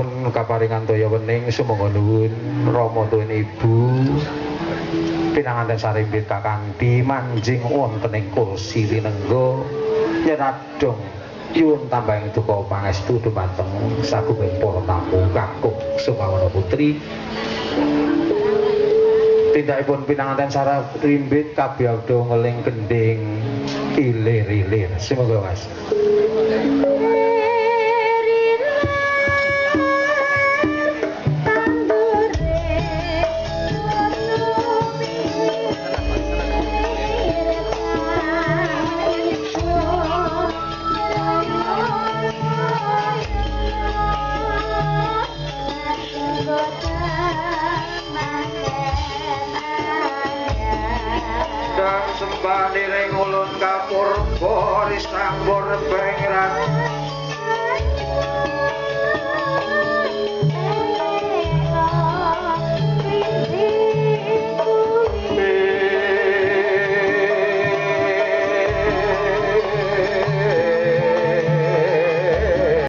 Sampun kaparingan toya wening sumangga nuwun Rama tuwin Ibu pinanganten sarimbit kakanthi manjing wonten ing kursi linengga nyeradong nyuwun tambahing duka pangestu dumateng sagunging para tamu kakung Sumawana Putri. Tindakipun pinanganten sarimbit kabiyagda ngeling gendhing ilir-ilir. Sumangga Mas. Sembah niring ulun kapurba risambur bengrat